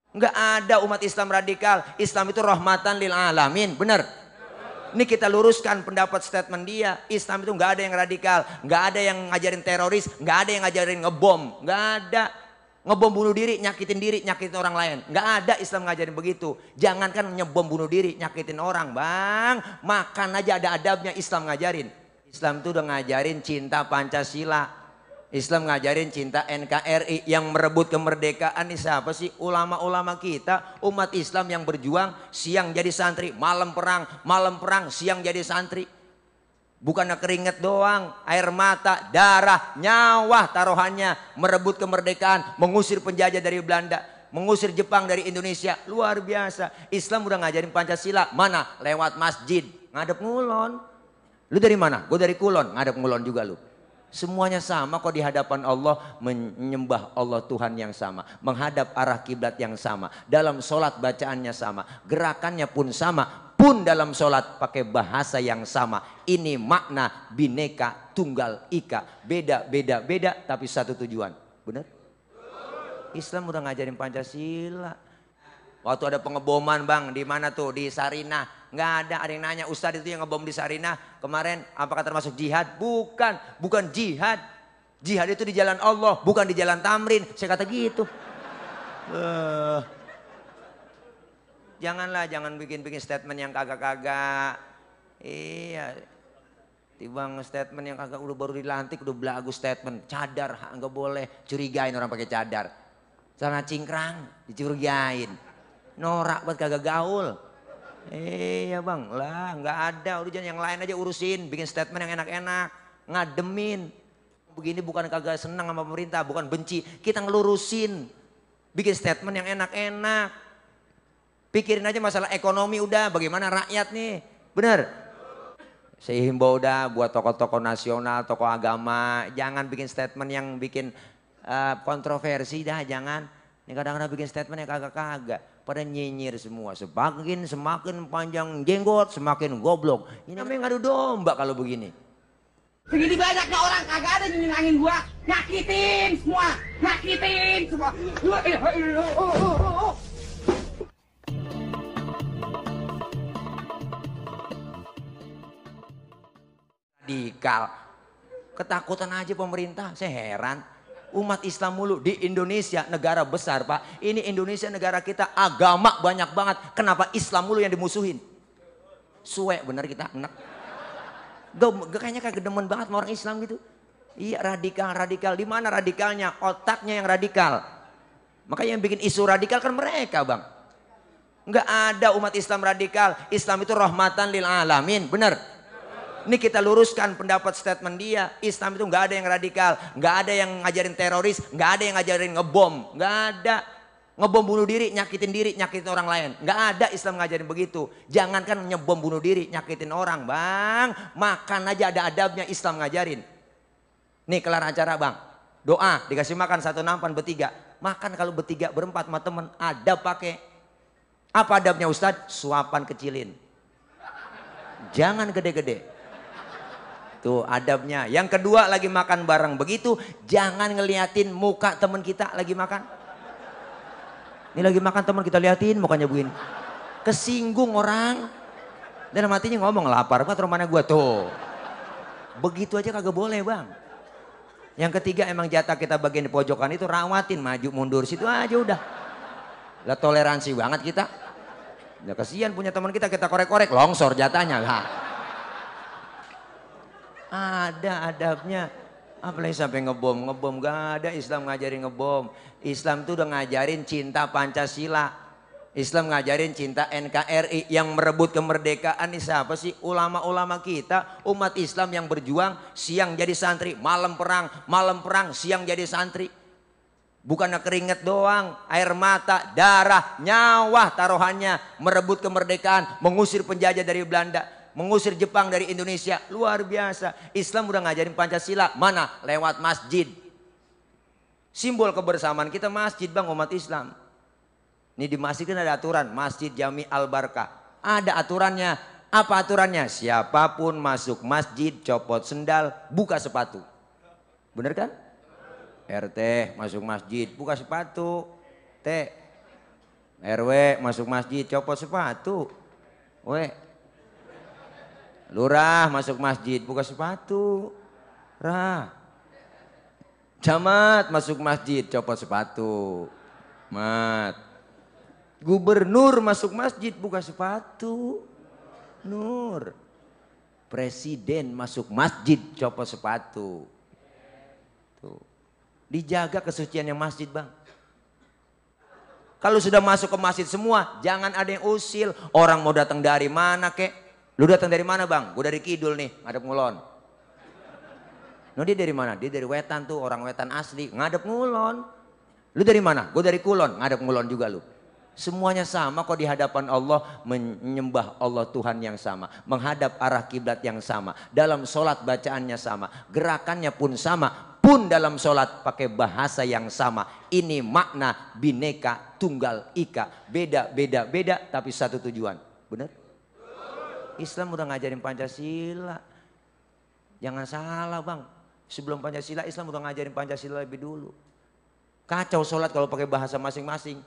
Nggak ada umat Islam radikal. Islam itu rahmatan lil alamin. Benar. Ini kita luruskan pendapat statement dia. Islam itu nggak ada yang radikal, nggak ada yang ngajarin teroris, nggak ada yang ngajarin ngebom, nggak ada ngebom bunuh diri, nyakitin orang lain. Nggak ada Islam ngajarin begitu. Jangankan nyebom bunuh diri, nyakitin orang, bang. Makan aja ada adabnya Islam ngajarin. Islam itu udah ngajarin cinta Pancasila. Islam ngajarin cinta NKRI. Yang merebut kemerdekaan ini siapa sih? Ulama-ulama kita, umat Islam yang berjuang, siang jadi santri, malam perang, siang jadi santri. Bukannya keringet doang, air mata, darah, nyawa taruhannya merebut kemerdekaan, mengusir penjajah dari Belanda, mengusir Jepang dari Indonesia. Luar biasa. Islam udah ngajarin Pancasila. Mana? Lewat masjid, ngadep Ngulon. Lu dari mana? Gue dari Kulon, ngadep Ngulon juga lu. Semuanya sama kok di hadapan Allah, menyembah Allah Tuhan yang sama, menghadap arah kiblat yang sama, dalam sholat bacaannya sama, gerakannya pun sama, pun dalam sholat pakai bahasa yang sama. Ini makna bineka tunggal ika, beda tapi satu tujuan. Benar? Islam udah ngajarin Pancasila. Waktu ada pengeboman bang, di mana tuh? Di Sarinah. Nggak ada yang nanya, Ustadz itu yang ngebom di Sarinah kemarin apakah termasuk jihad? Bukan jihad. Jihad itu di jalan Allah, bukan di jalan Tamrin. Saya kata gitu. Jangan bikin statement yang kagak-kagak. Iya. Tibang statement yang kagak, udah baru dilantik udah belagu statement. Cadar nggak boleh, curigain orang pakai cadar. Celana cingkrang dicurigain. Norak buat kagak gaul. Iya bang, lah nggak ada, udah jangan yang lain aja urusin, bikin statement yang enak-enak, ngademin. Begini bukan kagak senang sama pemerintah, bukan benci, kita ngelurusin, bikin statement yang enak-enak. Pikirin aja masalah ekonomi udah, bagaimana rakyat nih, bener. Saya himbau udah buat tokoh-tokoh nasional, tokoh agama, jangan bikin statement yang bikin kontroversi dah, jangan. Ini kadang-kadang bikin statement yang kagak-kagak. Pada nyinyir semua. Semakin panjang jenggot, semakin goblok. Ini namanya ngadu domba kalau begini. Segini banyaknya orang kagak ada nyenengin gua. Nyakitin semua. Radikal. Ketakutan aja pemerintah. Saya heran. Umat Islam mulu di Indonesia, negara besar pak. Ini Indonesia negara kita, agama banyak banget. Kenapa Islam mulu yang dimusuhin? Suwe bener kita enak. Kayaknya kagak demen banget sama orang Islam gitu. Iya radikal. Di mana radikalnya? Otaknya yang radikal. Makanya yang bikin isu radikal kan mereka bang. Nggak ada umat Islam radikal. Islam itu rahmatan lil alamin. Bener. Ini kita luruskan pendapat statement dia. Islam itu nggak ada yang radikal, nggak ada yang ngajarin teroris, nggak ada yang ngajarin ngebom, nggak ada ngebom bunuh diri, nyakitin orang lain. Nggak ada Islam ngajarin begitu. Jangankan nyebom bunuh diri, nyakitin orang, bang. Makan aja ada adabnya Islam ngajarin. Nih kelar acara bang, doa dikasih makan satu nampan bertiga. Makan kalau bertiga berempat sama temen, adab pakai. Apa adabnya Ustadz? Suapan kecilin, jangan gede-gede. Tuh adabnya. Yang kedua lagi makan bareng begitu, jangan ngeliatin muka teman kita lagi makan. Ini lagi makan teman kita liatin mukanya begini. Kesinggung orang. Dan matinya ngomong lapar banget rumahnya gua tuh. Begitu aja kagak boleh bang. Yang ketiga emang jatah kita bagian di pojokan itu rawatin maju mundur situ aja udah. Lah toleransi banget kita. Ya kasihan punya teman kita korek-korek longsor jatahnya lah. Ada adabnya. Apalagi sampai ngebom gak ada Islam ngajarin ngebom. Islam tuh udah ngajarin cinta Pancasila. Islam ngajarin cinta NKRI. Yang merebut kemerdekaan ini siapa sih? Ulama-ulama kita, umat Islam yang berjuang, siang jadi santri, malam perang, siang jadi santri. Bukannya keringet doang, air mata, darah, nyawa taruhannya merebut kemerdekaan, mengusir penjajah dari Belanda, mengusir Jepang dari Indonesia. Luar biasa. Islam udah ngajarin Pancasila. Mana? Lewat masjid. Simbol kebersamaan kita masjid bang, umat Islam. Ini di masjid kan ada aturan. Masjid Jami Al Barkah. Ada aturannya. Apa aturannya? Siapapun masuk masjid, copot sendal, buka sepatu. Bener kan? RT masuk masjid, buka sepatu. T. RW masuk masjid copot sepatu. We. Lurah masuk masjid buka sepatu. Rah. Camat masuk masjid copot sepatu. Mat. Gubernur masuk masjid buka sepatu. Nur. Presiden masuk masjid copot sepatu. Tuh. Dijaga kesuciannya masjid, Bang. Kalau sudah masuk ke masjid semua, jangan ada yang usil. Orang mau datang dari mana kek? Lu datang dari mana, Bang? Gue dari Kidul nih, ngadep Ngulon. No, dia dari mana? Dia dari Wetan tuh, orang Wetan asli, ngadep Ngulon. Lu dari mana? Gue dari Kulon, ngadep Ngulon juga lu. Semuanya sama kok di hadapan Allah, menyembah Allah Tuhan yang sama, menghadap arah kiblat yang sama, dalam sholat bacaannya sama, gerakannya pun sama, pun dalam sholat pakai bahasa yang sama. Ini makna bineka tunggal ika, beda tapi satu tujuan. Benar? Islam udah ngajarin Pancasila. Jangan salah, Bang. Sebelum Pancasila, Islam udah ngajarin Pancasila lebih dulu. Kacau sholat kalau pakai bahasa masing-masing.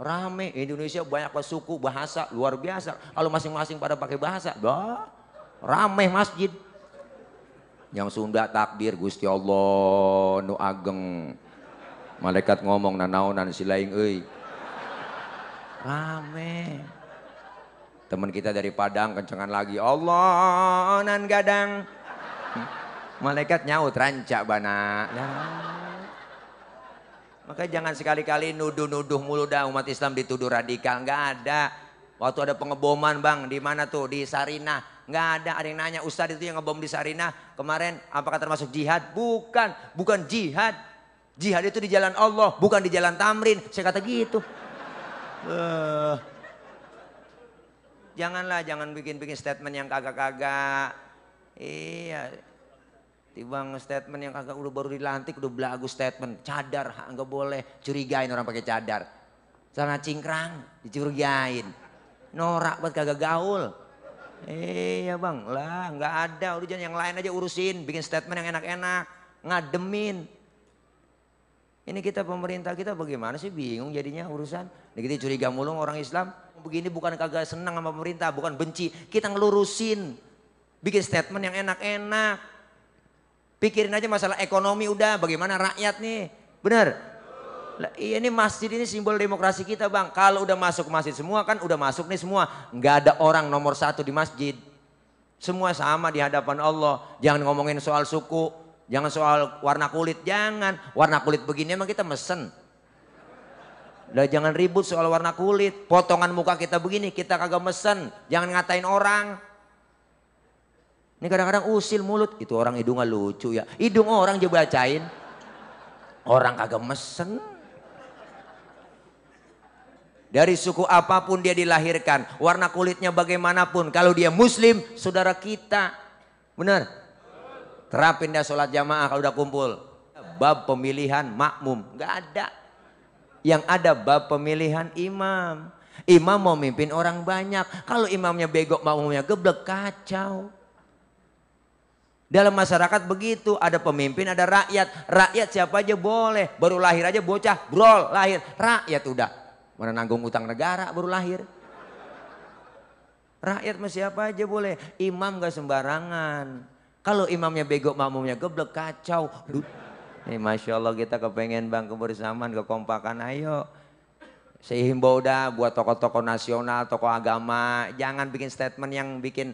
Rame, Indonesia banyak suku, bahasa, luar biasa. Kalau masing-masing pada pakai bahasa, rame masjid. Yang Sunda takbir, Gusti Allah nu ageng. Malaikat ngomong nanaunan silaing euy. Rame. Teman kita dari Padang kencengan lagi, Allah nan gadang. Malaikat nyaut rancak bana. Maka jangan sekali-kali nuduh-nuduh mulu dah umat Islam dituduh radikal. Nggak ada. Waktu ada pengeboman, Bang, di mana tuh? Di Sarinah. Nggak ada. Ada yang nanya, Ustadz itu yang ngebom di Sarinah kemarin apakah termasuk jihad? Bukan jihad. Jihad itu di jalan Allah, bukan di jalan Tamrin. Saya kata gitu. Janganlah, jangan bikin-bikin statement yang kagak-kagak. Iya. Tibang statement yang kagak udah baru dilantik udah belagu statement. Cadar nggak boleh, curigain orang pakai cadar. Celana cingkrang dicurigain. Norak buat kagak gaul. Iya, Bang, lah nggak ada. Udah jangan yang lain aja urusin, bikin statement yang enak-enak, ngademin. Ini kita pemerintah kita bagaimana sih, bingung jadinya urusan. Ini kita curiga mulu orang Islam. Begini bukan kagak senang sama pemerintah, bukan benci. Kita ngelurusin. Bikin statement yang enak-enak. Pikirin aja masalah ekonomi udah, bagaimana rakyat nih. Bener? Iya, ini masjid ini simbol demokrasi kita, Bang. Kalau udah masuk masjid semua kan udah masuk nih semua. Nggak ada orang nomor satu di masjid. Semua sama di hadapan Allah. Jangan ngomongin soal suku, jangan soal warna kulit, jangan. Warna kulit begini emang kita mesen. Lah jangan ribut soal warna kulit. Potongan muka kita begini kita kagak mesen. Jangan ngatain orang. Ini kadang-kadang usil mulut. Itu orang hidungnya lucu ya. Hidung orang juga bacain. Orang kagak mesen. Dari suku apapun dia dilahirkan. Warna kulitnya bagaimanapun. Kalau dia muslim, saudara kita. Benar? Terapin dah sholat jamaah kalau udah kumpul. Bab pemilihan makmum. Gak ada. Yang ada bab pemilihan imam. Imam mau mimpin orang banyak. Kalau imamnya bego, makmumnya geblek, kacau. Dalam masyarakat begitu, ada pemimpin, ada rakyat. Rakyat siapa aja boleh, baru lahir aja bocah, brol, lahir. Rakyat udah, mana nanggung utang negara baru lahir. Rakyat mah siapa aja boleh, imam gak sembarangan. Kalau imamnya bego, makmumnya geblek, kacau. Masya Allah kita kepengen, Bang, kebersamaan, kekompakan, ayo. Saya himbau dah buat tokoh-tokoh nasional, tokoh agama. Jangan bikin statement yang bikin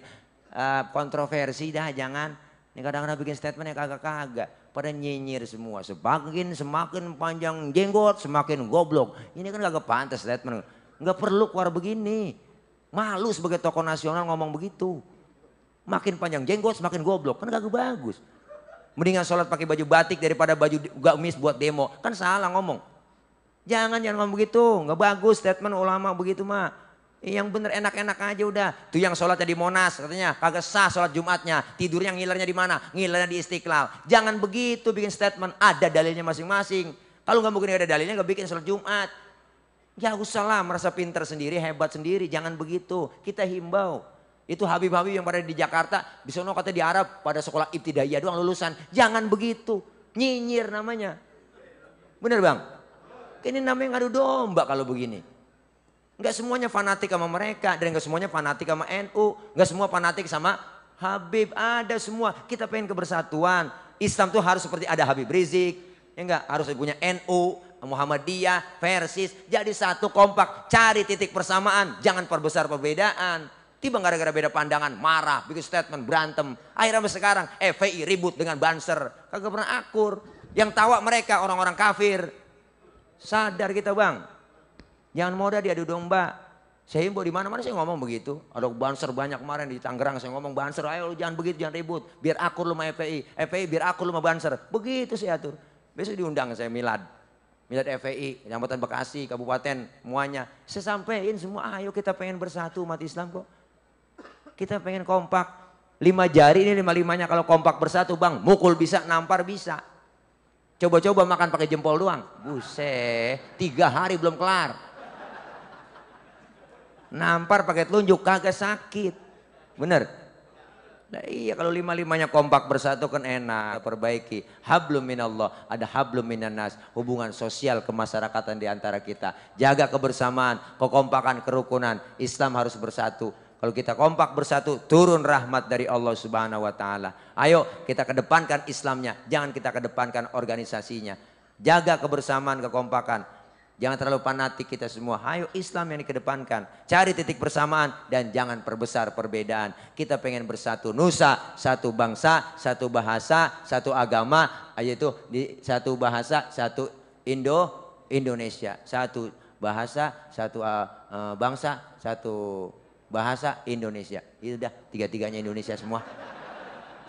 kontroversi dah, jangan. Ini kadang-kadang bikin statement yang kagak-kagak. Pada nyinyir semua. Semakin panjang jenggot, semakin goblok. Ini kan kagak pantas statement. Nggak perlu keluar begini. Malu sebagai tokoh nasional ngomong begitu. Makin panjang jenggot, semakin goblok. Kan kagak bagus. Mendingan sholat pakai baju batik daripada baju gamis buat demo. Kan salah ngomong. Jangan ngomong begitu. Nggak bagus statement ulama begitu mah. Yang bener enak-enak aja udah. Tuh yang sholatnya di Monas katanya kagak sah sholat Jumatnya. Tidurnya ngilernya di mana? Ngilernya di Istiqlal. Jangan begitu bikin statement. Ada dalilnya masing-masing. Kalau nggak mungkin ada dalilnya nggak bikin sholat Jumat. Ya usah lah merasa pintar sendiri, hebat sendiri. Jangan begitu. Kita himbau. Itu Habib-Habib yang pada di Jakarta. Di sono kata di Arab pada sekolah ibtidaiyah doang lulusan. Jangan begitu. Nyinyir namanya. Bener, Bang? Ini namanya ngadu domba kalau begini. Nggak semuanya fanatik sama mereka dan nggak semuanya fanatik sama NU, nggak semua fanatik sama Habib. Ada semua. Kita pengen kebersatuan. Islam tuh harus seperti ada Habib Rizik, ya enggak, harus punya NU, Muhammadiyah, Persis, jadi satu kompak, cari titik persamaan, jangan perbesar perbedaan. Tiba gara-gara beda pandangan, marah, bikin statement, berantem. Akhirnya sampai sekarang FPI ribut dengan Banser, kagak pernah akur. Yang tawa mereka orang-orang kafir. Sadar kita bang, jangan mudah diadu domba. Saya himbau di mana-mana saya ngomong begitu. Ada Banser banyak kemarin di Tangerang saya ngomong Banser, ayo lu jangan begitu, jangan ribut. Biar akur lu sama FPI, FPI biar akur lu sama Banser. Begitu saya atur. Besok diundang saya milad FPI, Kecamatan Bekasi, Kabupaten, semuanya. Saya sampein semua, ayo kita pengen bersatu umat Islam kok. Kita pengen kompak. 5 jari ini 5-5-nya kalau kompak bersatu bang, mukul bisa, nampar bisa. Coba-coba makan pakai jempol doang. Buset, 3 hari belum kelar. Nampar pakai telunjuk kagak sakit. Bener? Nah, iya kalau 5-5-nya kompak bersatu kan enak. Perbaiki. Hablum minallah, ada hablum minannas. Hubungan sosial kemasyarakatan di antara kita. Jaga kebersamaan, kekompakan, kerukunan. Islam harus bersatu. Kalau kita kompak bersatu, turun rahmat dari Allah Subhanahu wa taala. Ayo kita kedepankan Islamnya, jangan kita kedepankan organisasinya. Jaga kebersamaan, kekompakan. Jangan terlalu fanatik kita semua. Ayo Islam yang dikedepankan. Cari titik persamaan dan jangan perbesar perbedaan. Kita pengen bersatu nusa, satu bangsa, satu bahasa, satu agama. Yaitu di satu bahasa, satu Indonesia. Satu bahasa, satu bangsa, satu bahasa Indonesia. Itu dah, 3-3-nya Indonesia semua.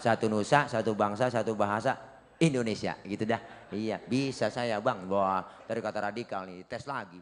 Satu nusa, satu bangsa, satu bahasa Indonesia. Gitu dah. Iya, bisa saya bang. Wah, dari kata radikal nih, tes lagi.